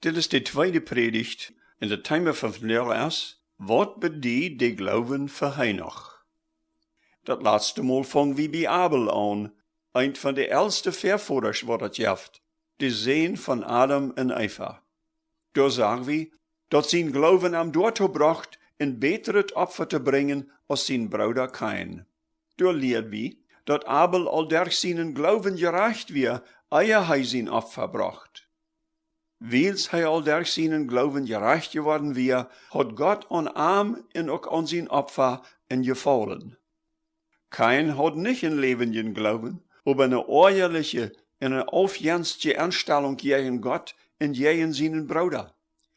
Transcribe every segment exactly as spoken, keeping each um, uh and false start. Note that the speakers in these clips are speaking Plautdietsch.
Dit es de tweede Prädicht un daut Thema von vondoag es: Waut bediet de Gloowen fa Henoch? Daut latste Mol fungen wie bie Abel aun, eent von de elste Väavodasch waut daut jeft, de Sän von Adam un Eva. Doa sagen wie, daut sien Gloowen am doatoo brocht, een bätret Opfa to brinjen aus sien Brooda Kain. Doa lieed wie, daut Abel aul derch sienen Gloowen jerajcht wia, ea hee sien Opfa brocht. Wiels hee aul derch sienen Gloowen jerajcht jeworden wia, haud Gott aun am un uk aun sien Opfa een Jefaulen. Kain haud nich een läwendjen Gloowen, oba eene oajaliche un eene aufjenstje Enstalunk jäajen Gott un jäajen sienen Brooda.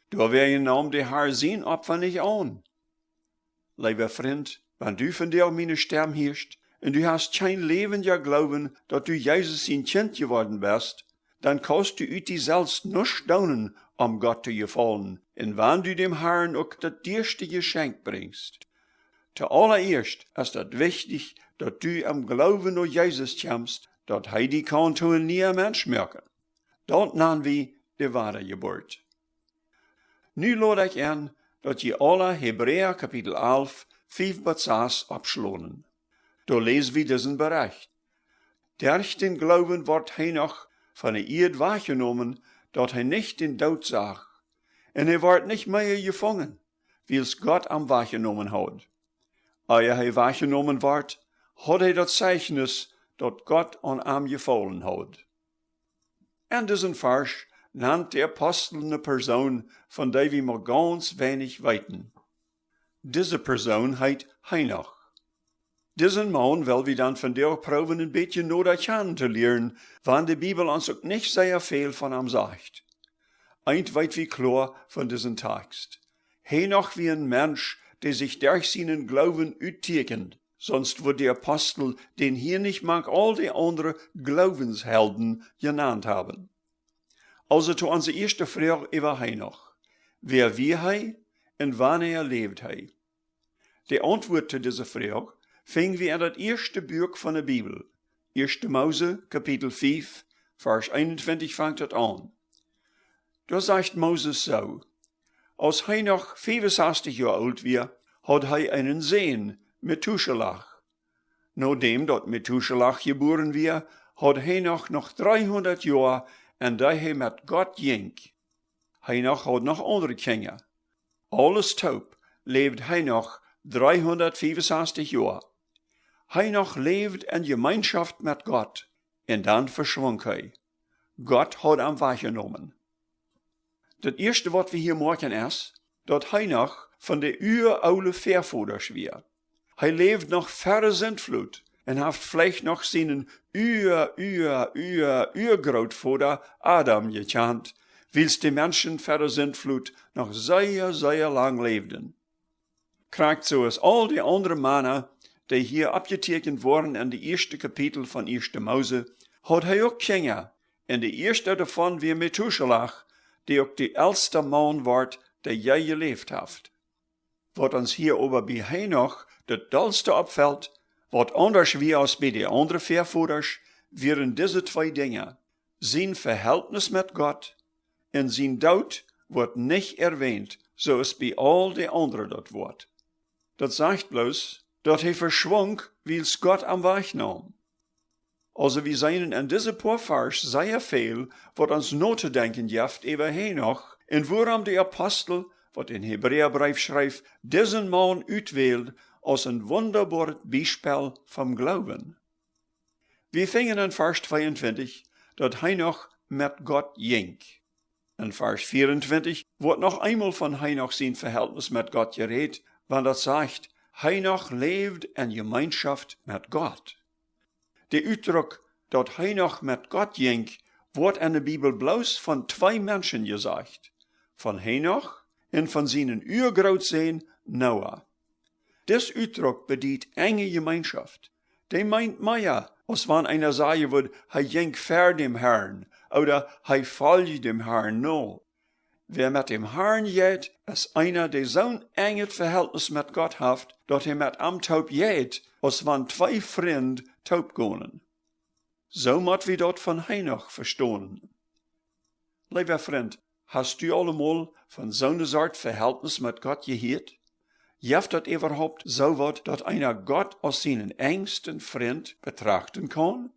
Doawäajen naum de Har sien Opfa nich aun. Leewa Frint, wan du vondoag miene Stemm hieescht un du hast kjeen läwendja Gloowen, daut du Jesus sien Kjint jeworden best, dan kaust du ut die selfst nuscht doonen, om Gott to jefaulen, un wan du däm Harn uk daut dieeschte Jeschenkj brinjst. Toaulaieescht es daut wichtich, daut du em Gloowen no Jesus kjemst, daut hee die kaun to een niea Mensch moaken. Daut nan wie de Wadajeburt. Nu lod ekj en, daut jie aula Hebräa Kapitel alf, fief bat sas oppschlonen. Doa läs wie disen Berecht: Derch dän Gloowen wort Henoch von de Ieed wajchjenomen, daut hee nich dän Doot sach, un hee wort nich mea jefungen, wiels Gott am wajchjenomen haud. Ea hee wajchjenomen wort, haud hee daut Zeichnis, daut Gott aun am jefaulen haud. En disen Varsch nant de Apostel eene Persoon, von dee wie mau gaunz weinich weeten. Dise Persoon heet Henoch. Disen Maun well wie dan vondoag proowen een bät noda kjanen to lieren, wan de Bibel ons uk nich sea väl von am sajcht. Eent weet wie kloa von disen Tekst: Henoch wia een Mensch, dee sikj derch sienen Gloowen uttieekjend, sonst wudd de Apostel dän hia nich mank aul de aundre Gloowenshelden jenant haben. Aulsoo to onse ieeschte Froag äwa Henoch: Wäa wia hee un wanea läwd hee? De Auntwuat to dise Froag finj wie en daut ieeschte Buak von de Bibel, ieeschte Mose, Kapitel fief, Varsch eenuntwintich fangt daut aun. Doa sajcht Moses soo: Aus Henoch fiefunsastich Joa oolt wia, haud hee eenen Sän, Methuselah. Nodäm daut Methuselah jebuaren wia, haud Henoch noch dreehundat Joa, en dee hee met Gott jinkj. Henoch haud noch aundre Kjinja. Aules toop läwd Henoch dreehundat fiefunsastich Joa. Henoch läwd en Jemeenschoft met Gott, un dan veschwunk hee. Gott haud am wajchjenomen. Daut ieeschte waut wie hia moakjen es, daut Henoch von de uaoole Väavodasch wia. Hee läwd noch ver de Sintflut un haft veleicht noch sienen ua, ua, ua, uagrootvoda Adam jekjant, wiels de Menschen ver de Sintflut noch sea, sea lang läwden. Krakjt soo aus aul de aundre Mana, dee hia oppjetieekjent woaren en de ieeschte Kapitel von ieeschte Mose, haud hee uk Kjinja, un de ieeschta doavon wia Methuselah, dee uk de elsta Maun wort, dee jee jeläwt haft. Waut ons hia oba bie Henoch daut dollste oppfelt, waut aundasch wia aus bie de aundre Väavodasch, wieren dise twee Dinja: sien Veheltnis met Gott un sien Doot woat nich erwänt, soo aus bie aul de aundre daut woat. Daut sajcht bloos, daut hee veschwunk, wiels Gott am wajchnaum. Aulsoo wie seenen en dise poa Varsch sea väl, waut ons notodenkjen jeft äwa Henoch un wuarom de Apostel, waut dän Hebräabreef schreef, disen Maun utwäld aus een wundaboaret Biespel vom Gloowen. Wie finjen en Varsch tweeuntwintich, daut Henoch met Gott jinkj. En Varsch vieruntwintich woat noch eemol von Henoch sien Veheltnis met Gott jerät, wan daut sajcht: Henoch läwd en Jemeenschoft met Gott. De Utdruck, daut Henoch met Gott jinkj, woat en de Bibel bloos von twee Menschen jesajcht: von Henoch un von sienen Uagrootsän Noah. Dis Utdruck bediet enje Jemeenschoft. Dee meent mea, aus wan eena sajen wudd, hee jinkj ver däm Harn, ooda hee foljd däm Harn no. Wäa met däm Harn jeit, es eena, dee soon enjet Veheltnis met Gott haft, daut hee met am toop jeit, aus wan twee Frind toop gonen. Soo mott wie daut von Henoch vestonen. Leewa Frint, Hast du aul emol von soone Sort Vehältnis met Gott jehieet? Jeft daut äwahaupt soo waut, daut eena Gott aus sienen enjsten Frint betrachten kaun?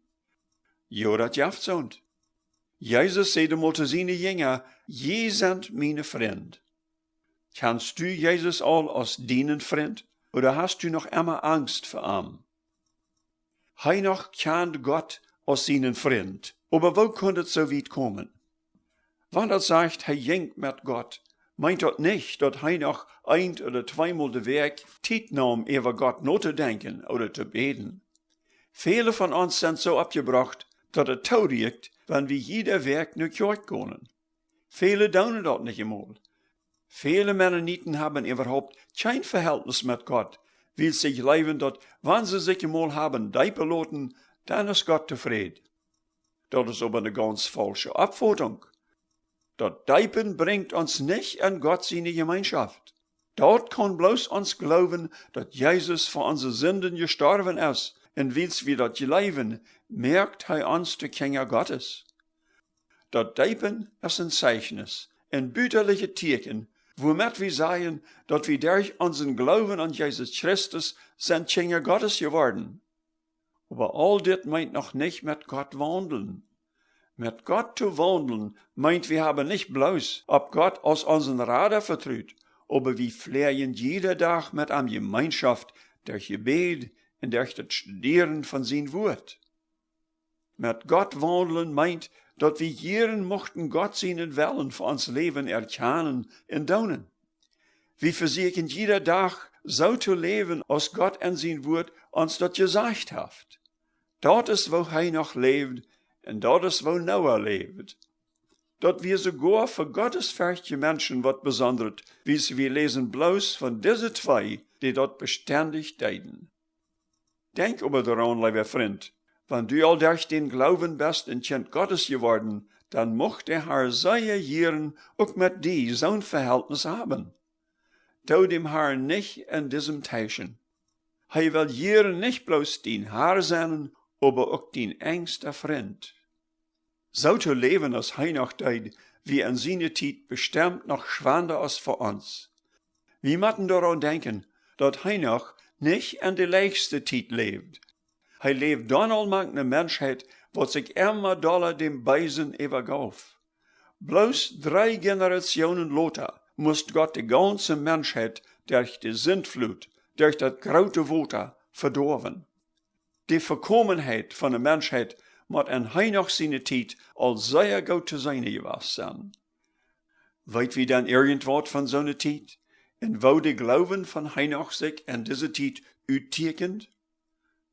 Jo, daut jeft soont. Jesus säd emol to siene Jinja: "Jie sent miene Frind." Kjanst du Jesus aul aus dienen Frint, ooda hast du noch emma Angst fa am? Henoch kjand Gott aus sienen Frint, oba woo kunn et soo wiet komen? Wan daut sajcht, hee jinkj met Gott, meent daut nich, daut Henoch eent ooda tweemol de Wäakj Tiet neem, äwa Gott notodenkjen ooda to bäden. Väle von ons sent soo oppjebrocht, daut et toorieekjt, wan wie jiede Wäakj no Kjoakj gonen. Väle doonen daut nich emol. Väle Mennoniten haben äwahaupt kjeen Vehältnis met Gott, wiels see jleewen, daut wan see sikj emol haben deepen loten, dan es Gott tofräd. Daut es oba ne gaunz faulsche Oppfotunk. Daut Deepen brinjt ons nich en Gott siene Jemeenschoft. Daut kaun bloos ons Gloowen, daut Jesus fa onse Sinden jestorwen es, un wiels wie daut jleewen, moakt hee ons to Kjinja Gottes. Daut Deepen es een Zeichnis, een butalichet Tieekjen, wuamet wie sajen, daut wie derch onsen Gloowen aun Jesus Christus sent Kjinja Gottes jeworden. Oba aul dit meent noch nich met Gott waundlen. Met Gott to waundlen meent, wie haben nich bloos opp Gott aus onsen Rada vetrut, oba wie fläajen jieda Dach met am Jemeenschoft derch Jebäd un derch daut Studieren von sien Wuat. Met Gott waundlen meent, daut wie jieren muchten Gott sienen Wellen fa ons Läwen erkjanen un doonen. Wie vesieekjen jieda Dach soo to läwen, aus Gott en sien Wuat ons daut jesajcht haft. Daut es, woo Henoch läwd, un daut es, woo Noah läwd. Daut wia soogoa fa gottesferchtje Menschen waut Besondret, wiels wie läsen bloos von dise twee, dee daut bestendich deeden. Denkj oba doaraun, leewa Frint, wan du aul derch dän Gloowen best een Kjint Gottes jeworden, dan mucht de Har sea jieren uk met die soon Vehältnis haben. Doo däm Harn nich en disem teischen. Hee well jieren nich bloos dien Har sennen, oba uk dien enjsta Frint. Soo to läwen aus Henoch deed, wia en siene Tiet bestemt noch schwanda aus fa ons. Wie motten doaraun denkjen, daut Henoch nich en de leichtste Tiet läwd. Hee läwd donn aul mank ne Menschheit, waut sikj emma dolla däm Beesen äwagauf. Bloos dree Generationen lota musst Gott de gaunze Menschheit derch de Sintflut, derch daut groote Wota vedoawen. De Vekomenheit von de Menschheit mott en Henoch siene Tiet aul sea goot to seenen jewast sennen. Weet wie dan irjentwaut von soone Tiet? Un woo de Gloowen von Henoch sikj en dise Tiet uttieekjent?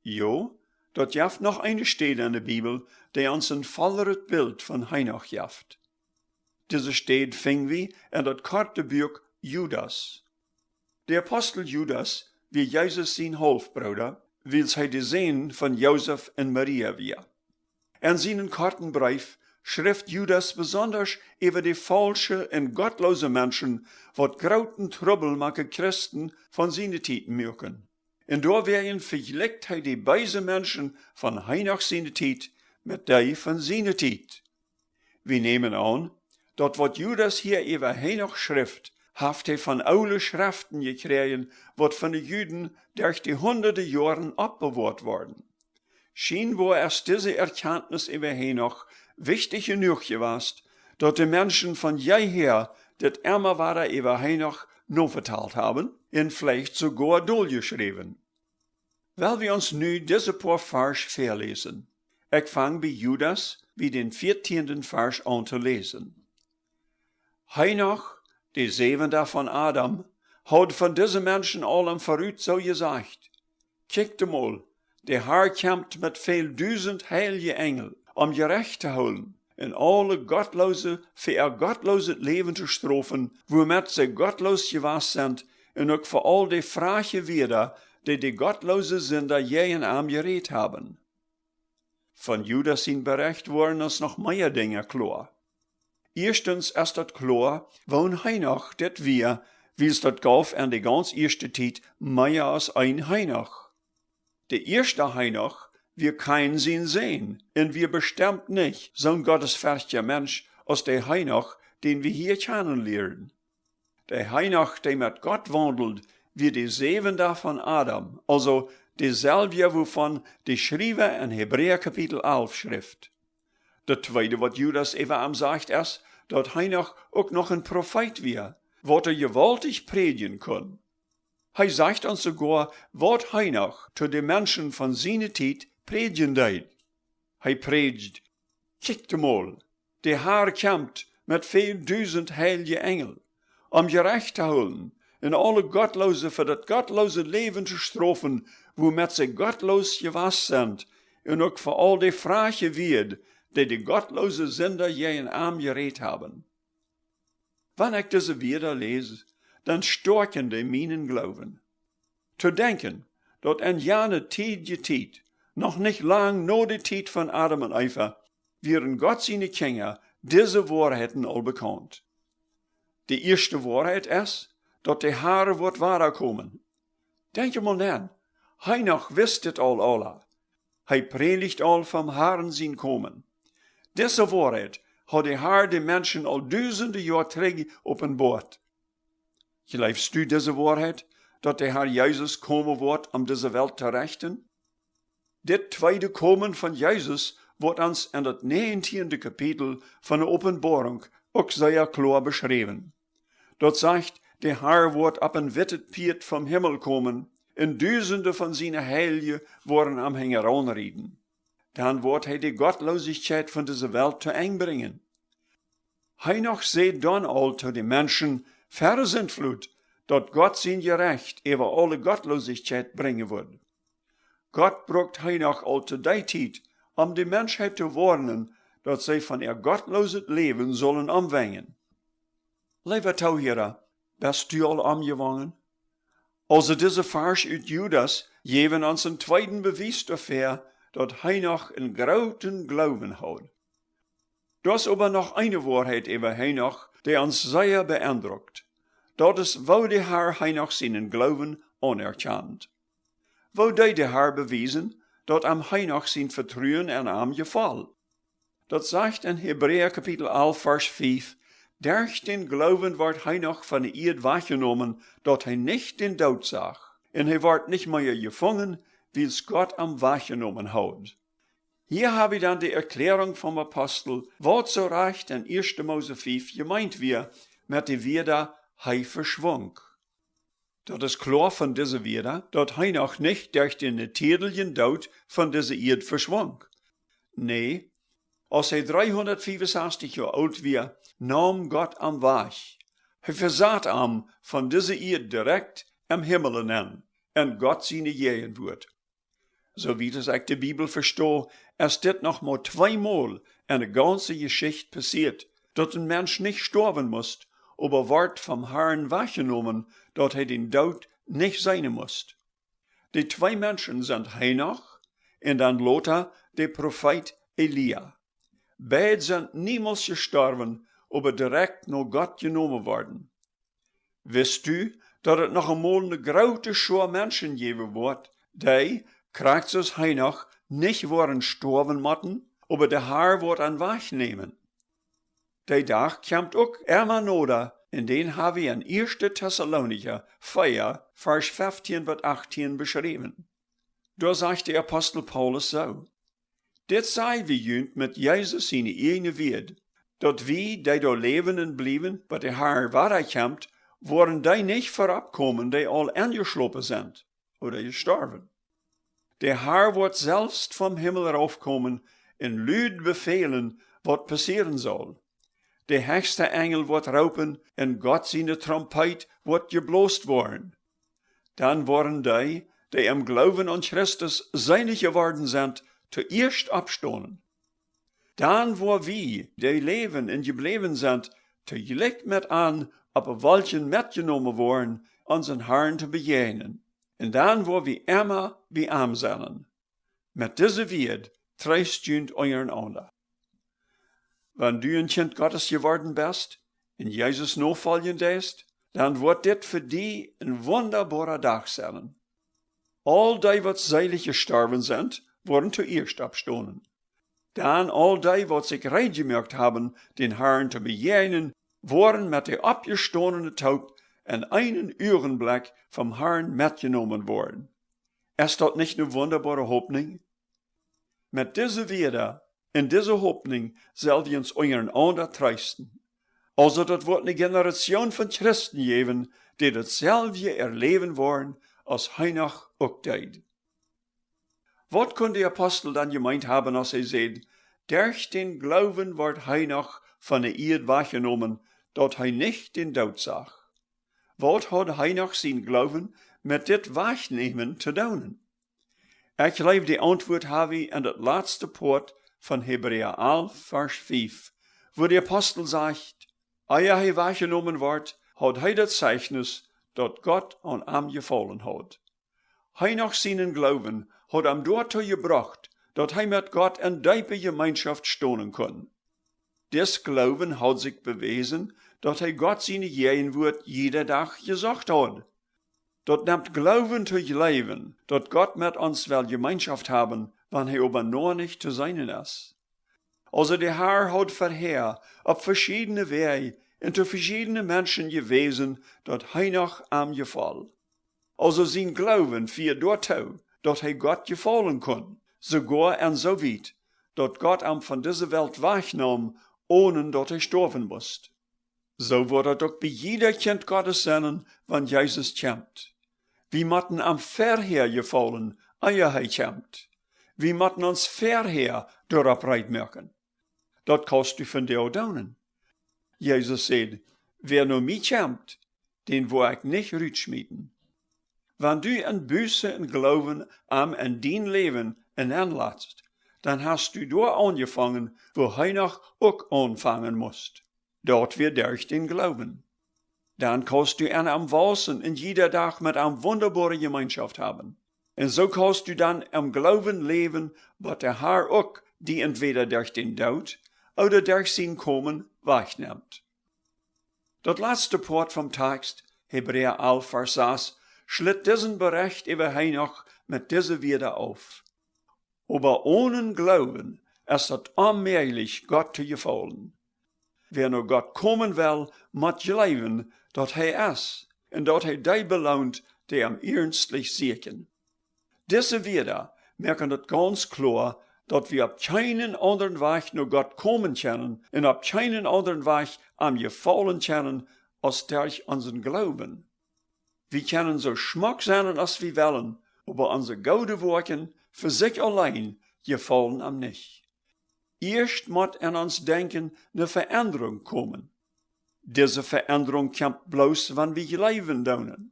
Jo, daut jeft noch eene Städ en de Bibel, dee ons een vollret Bilt von Henoch jeft. Dise Städ finj wie en daut korte Buak Judas. De Apostel Judas wia Jesus sien Haulfbrooda, wiels hee de Sän von Josef un Maria wia. En sienen korten Breef schrift Judas besondasch äwa de faulsche un gottloose Menschen, waut grooten Trubbel mank de Christen von siene Tiet muaken. Un doawäajen vejlikjt hee de beese Menschen von Henoch siene Tiet met dee von siene Tiet. Wie nämen aun, daut waut Judas hia äwa Henoch schrift, haft hee von oole Schreften jekjräajen, waut von de Juden derch de hundade Joaren oppbewoat worden. Schienboa es dise Erkjantnis äwa Henoch wichtich jenuach jewast, daut de Menschen von jeehäa dit emma wada äwa Henoch novetalt haben un veleicht soogoa doljeschräwen. Well wie ons nu dise poa Varsch väaläsen. Ekj fang bie Judas, bie dän vieetieenden Varsch aun to läsen. Henoch, de säwenda von Adam, haud von dise Menschen aulem verut soo jesajcht: Kjikjt emol, de Har kjemt met väl dusent heilje Enjel, om Jerecht to hoolen, un aule Gottloose fa äa gottloset Läwen to strofen, wuamet see gottloos jewast sent, un uk fa aul de frajche Wieed, dee de gottloose Sinda jäajen am jerät haben. Von Judas sien Berecht woaren ons noch mea Dinja kloa. Ieeschtens es daut kloa, woo Henoch dit wia, wiels daut gauf en de gaunz ieeschte Tiet mea aus een Henoch. De ieeschta Henoch wia Kain sien Sän un wia bestemt nich soon gottesferchtja Mensch aus de Henoch, dän wie hia kjanen lieren. De Henoch, dee met Gott waundeld, wia de säwenda von Adam, aulsoo deselwja, wuavon de Schriewa en Hebräa Kapitel alf schrift. Daut tweede, waut Judas äwa am sajcht, es, daut Henoch uk noch een Profeet wia, waut hee jewaultich prädjen kunn. Hee sajcht ons soogoa, waut Henoch to de Menschen von siene Tiet prädjen deed. Hee prädjd: Kjikjt emol, de Har kjemt met väl dusent heilje Enjel, om Jerecht to hoolen un aule Gottloose fa daut gottloose Läwen to strofen, wuamet see gottloos jewast sent, un uk fa aul de frajche Wieed, dee de gottloose Sinda jäajen am jerät haben. Wan ekj dise Wieed läs, dan stoakjen dee mienen Gloowen. To denkjen, daut en jane tiedje Tiet, noch nich lang no de Tiet von Adam un Eva, wieren Gott siene Kjinja dise Woarheiten aul bekaunt. De ieeschte Woarheit es, daut de Har woat wada komen. Denkj emol no, Henoch wist dit aul aula. Hee prädjd aul vom Harn sien Komen. Dise Woarheit haud de Har de Menschen aul dusende Joa trigj openboat. Jleefst du dise Woarheit, daut de Har Jesus komen woat, om dise Welt to rechten? Dit tweede Komen von Jesus woat ons en daut näajentieende Kapitel von de Openboarunk uk sea kloa beschräwen. Daut sajcht, de Har woat opp een wittet Pieet vom Himmel komen, un dusende von siene Heilje woaren am hinjaraun rieden. Dan woat hee de Gottloosichkjeit von dise Welt to Enj brinjen. Henoch säd dan aul to de Menschen ver de Sintflut, daut Gott sien Jerecht äwa aule Gottloosichkjeit brinjen wudd. Gott brukt Henoch aul to dee Tiet, om de Menschheit to woarnen, daut see von äa gottlooset Läwen sullen omwenjen. Leewa Toohiera, best du aul omjewongen? Aulsoo dise Varsch ut Judas jäwen ons een tweeden Bewies doafäa, daut Henoch een grooten Gloowen haud. Doa es oba noch eene Woarheit äwa Henoch, dee ons sea be'endrukt. Daut es, woo de Har Henoch sienen Gloowen aunerkjant. Woo deed de Har bewiesen, daut am Henoch sien Vetruen en am jefoll? Daut sajcht en Hebräa Kapitel alf, Varsch fief: Derch dän Gloowen wort Henoch von de Ieed wajchjenomen, daut hee nich dän Doot sach, un hee wort nich mea jefungen, wiels Gott am wajchjenomen haud. Hia ha wie dan de Erkjläarunk vom Apostel, waut soo rajcht en ieeschte Mose fief jemeent wia met de Wieed: Hee veschwunk. Daut es kloa von dise Wieed, daut Henoch nich derch dän natieeljen Doot von dise Ieed veschwunk. Nä, aus hee dreehundatfiefensastich Joa oolt wia, neem Gott am wajch. Hee vesat am von dise Ieed direkt em Himmel nenn, en Gott siene Jäajenwuat. Soo wiet aus ekj de Bibel vesto, es dit noch mau tweemol en de gaunze Jeschicht passieet, daut een Mensch nich stoawen must, oba wort vom Harn wajchjenomen, daut hee dän Doot nich seenen must. De twee Menschen sent Henoch un dan lota de Profeet Elia. Beid sent niemols jestorwen, oba direkt no Gott jenomen worden. Wist du, daut et noch emol ne groote Schoa Menschen jäwen woat, dee, krakjt soo aus Henoch, nich woaren stoawen motten, oba de Har woat an wajchnämen? De Dach kjemt uk emma noda, un dän ha wie en ieeschte Tessalonicha vea, Varsch feftieen bat achtieen beschräwen. Doa sajcht de Apostel Paulus soo: Dit saj wie junt met Jesus siene ieejne Wieed, daut wie, dee doa läwen un bliewen, bat de Har wada kjemt, woaren dee nich verop komen, dee aul enjeschlopen sent ooda jestorwen. De Har woat selfst vom Himmel raufkomen un lud befälen, waut passieren saul. De hechsta Enjel woat roopen un Gott siene Trompeet woat jeblost woaren. Dan woaren dee, dee em Gloowen aun Christus seenich jeworden sent, toieescht oppstonen. Dan woa wie, dee läwen un jebläwen sent, toojlikj met an opp de Wolkjen metjenomen woaren, onsen Harn to bejäajnen. Un dan woa wie emma bie am sennen. Met dise Wieed treest junt unjarenaunda. Wan du een Kjint Gottes jeworden best un Jesus nofoljen deist, dan woat dit fa die een wundaboara Dach sennen. Aul dee, waut seelich jestorwen sent, woaren toieescht oppstonen. Dan aul dee, waut sikj reed jemoakt haben, dän Harn to bejäajnen, woaren met de oppjestonene toop en eenen Uagenblekj vom Harn metjenomen woaren. Es daut nich eene wundaboare Hopninj? Met dise Wieed un dise Hopninj sell wie ons unjarenaunda treesten. Aulsoo daut woat eene Generation von Christen jäwen, dee daut selwje erläwen woaren, aus Henoch uk deed. Waut kunn de Apostel dan jemeent haben, aus hee säd: "Derch dän Gloowen wort Henoch von de Ieed wajchjenomen, daut hee nich dän Doot sach"? Waut haud Henoch sien Gloowen met dit Wajchnämen to doonen? Ekj jleew, de Auntwuat ha wie en daut latste Poat von Hebräa alf, Varsch fief, wua de Apostel sajcht: "Ea hee wajchjenomen wort, haud hee daut Zeichnis, daut Gott aun am jefaulen haud." Henoch sienen Gloowen haud am doatoo jebrocht, daut hee met Gott en deepe Jemeenschoft stonen kunn. Dis Gloowen haud sikj bewäsen, daut hee Gott siene Jäajenwuat jieda Dach jesocht haud. Daut nemt Gloowen to jleewen, daut Gott met ons well Jemeenschoft haben, wan hee oba noch nich to seenen es. Aulsoo de Har haud verhäa opp veschiedne Wäaj un to veschiedne Menschen jewäsen, daut Henoch am jefoll. Aulsoo sien Gloowen fieed doatoo, daut hee Gott jefaulen kunn, soogoa en soo wiet, daut Gott am von dise Welt wajchneem, onen daut hee stoawen must. Soo woat daut uk bie jieda Kjint Gottes sennen, wan Jesus kjemt. Wie motten am verhäa jefaulen, ea hee kjemt. Wie motten ons verhäa doaropp reed moaken. Daut kaust du vondoag doonen. Jesus säd: "Wäa no mie kjemt, dän woa ekj nich rutschmieten." Wan du en Buße un Gloowen am en dien Läwen enenlatst, dan hast du doa aunjefongen, wua Henoch uk aunfangen must. Daut wia derch dän Gloowen. Dan kaust du en am wausen un jieda Dach met am wundaboare Jemeenschoft haben. Un soo kaust du dan em Gloowen läwen, waut de Har uk die entwäda derch dän Doot ooda derch sien Komen wajchnemt. Daut latste Poat vom Takst, Hebräa alf, Varsch sas, schlit disen Berecht äwa Henoch met dise Wieed auf: "Oba onen Gloowen es daut onmäajlich, Gott to jefaulen. Wäa no Gott komen well, mott jleewen, daut hee es, un daut hee dee beloont, dee am iernstlich sieekjen." Dise Wieed moaken daut gaunz kloa, daut wie opp kjeenen aundren Wajch no Gott komen kjennen un opp kjeenen aundren Wajch am jefaulen kjennen, aus derch onsen Gloowen. Wie kjennen soo schmock sennen aus wie wellen, oba onse goode Woakjen fa sikj auleen jefaulen am nich. Ieescht mott en ons Denkjen ne Veendrunk komen. Dise Veendrunk kjemt bloos, wan wie jleewen doonen.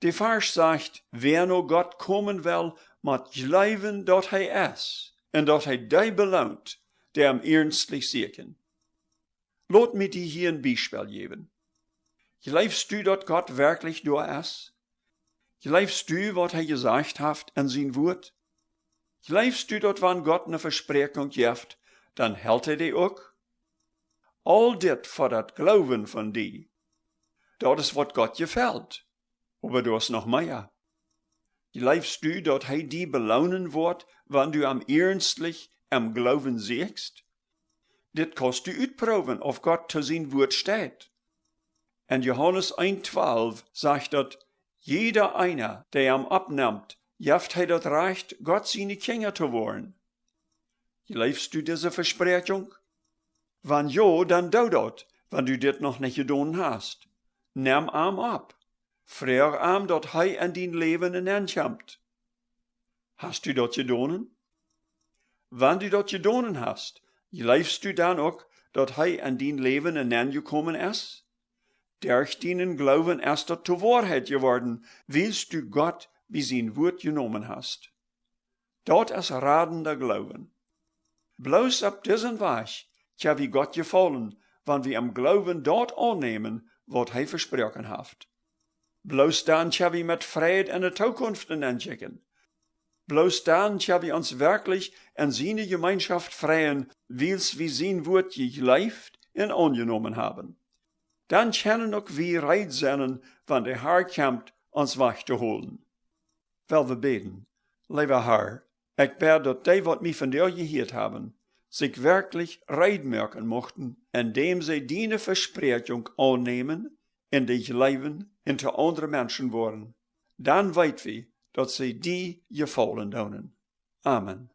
De Varsch sajcht: "Wäa no Gott komen well, mott jleewen, daut hee es, un daut hee dee beloont, dee am iernstlich sieekjen." Lot mie die hia een Biespel jäwen. Jleefst du, daut Gott werkjlich doa es? Jleefst du, waut hee jesajcht haft en sien Wuat? Jleefst du, daut wan Gott ne Vespräakjunk jeft, dan helt hee dee uk? Aul dit fodat Gloowen von die. Daut es, waut Gott jefelt. Oba doa es noch mea. Jleefst du, daut hee die beloonen woat, wan du am iernstlich em Gloowen sieekjst? Dit kaust du utproowen, auf Gott to sien Wuat steit. En Johanes eent twalf sajcht daut: "Jieda eena, dee am oppnemt, jeft hee daut Rajcht, Gott siene Kjinja to woaren." Jleefst du dise Vespräakjunk? Wan jo, dan doo daut, wan du dit noch nich jedonen hast. Nem am opp. Froag am, daut hee en dien Läwen enenkjemt. Hast du daut jedonen? Wan du daut jedonen hast, jleefst du dan uk, daut hee en dien Läwen enenjekomen es? Derch dienen Gloowen es daut to Woarheit jeworden, wiels du Gott bie sien Wuat jenomen hast. Daut es radenda Gloowen. Bloos opp disen Wajch kjenn wie Gott jefaulen, wan wie em Gloowen daut aunnämen, waut hee vesproaken haft. Bloos dan kjenn wie met Freid en de Tookunft enenkjikjen. Bloos dan kjenn wie ons werkjlich en siene Jemeenschoft freien, wiels wie sien Wuat jejleeft un aunjenomen haben. Dan kjennen uk wie reed sennen, wan de Har kjemt, ons wajch to holen. Well wie bäden. Leewa Har, ekj bäd, daut dee, waut mie vondoag jehieet haben, sikj werkjlich reed moaken muchten, endäm see diene Vespräakjunk aunnämen un dee jleewen un to aundre Menschen woaren. Dan weet wie, daut see die jefaulen doonen. Amen.